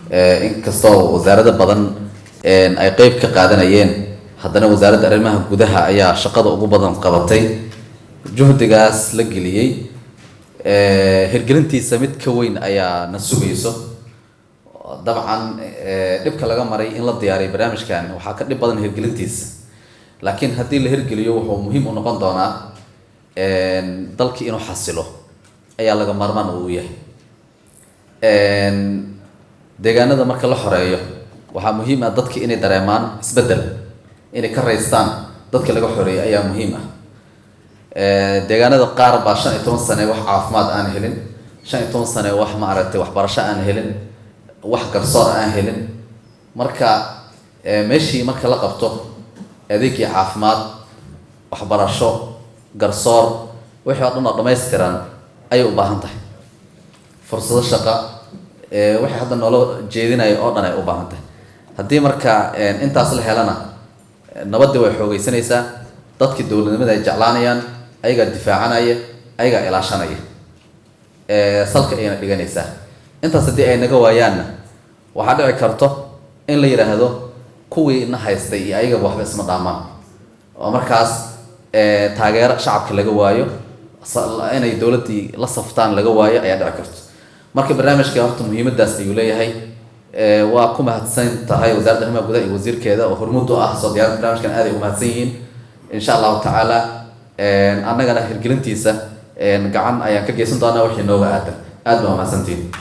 Inkastoo wasaarado badan ay qeyb ka qaadanayeen, haddana Wasaaradda Arrimaha Gudaha ayaa shaqada ugu badan qabatay. Juhdigaas la geliyey hirgelintiisa mid ka weyn ayaa na sugayso. Dabcan dhibka laga maray in la diyaariyo barnaamijkan waxaa ka dhib badan hirgelintiisa, laakiin haddii la hirgeliyo wuxuu muhiim u noqon doonaa dalki inuu xasilo ayaa laga maarmaan uu yahay. Deegaanada marka la xoreeyo waxaa muhiim ah dadki inay dareemaan isbeddel, inay ka raystaan dadka laga xoreeyay ayaa muhiim ah. Deegaanada qaar baa 15 sane wax caafimaad aan helin, 15 sane wax, maaragtay, waxbarasho aan helin, wax garsoor aan helin. Marka meeshii marka la qabto adeegii caafimaad, waxbarasho, garsoor, wixii oo dhan oo dhammaystiran ayay u baahan tahay. Fursado shaqa, wixii hadda noola jeedinayo oo dhan ay u baahan tahay. Haddii marka intaas la helana, nabaddii way xoogeysanaysaa, dadkii dowladnimada ay jeclaanayaan, ayagaa difaacanaya, ayagaa ilaashanaya, salka ayna dhiganaysaa. Intaas haddii ay naga waayaanna, waxaa dhici karto in la yidhaahdo kuwii na haystay iyo ayagaba waxba isma dhaamaan, oo markaas taageero shacabka laga waayo, inay dowladdii la saftaan laga waayo ayaa dhici karto. Marka barnaamijka horta muhiimaddaas ayuu leeyahay. Waa ku mahadsan tahay Wasaaradda Arrimaha Gudaha iyo wasiirkeeda oo hormuud u ah soo diyaarinta barnaamijkan. Aad ay u mahadsan yihiin. Insha Allahu tacaala annagana hirgelintiisa gacan ayaan ka geysan doonaa wixii nooga aadan. Aad baa mahadsantihiin.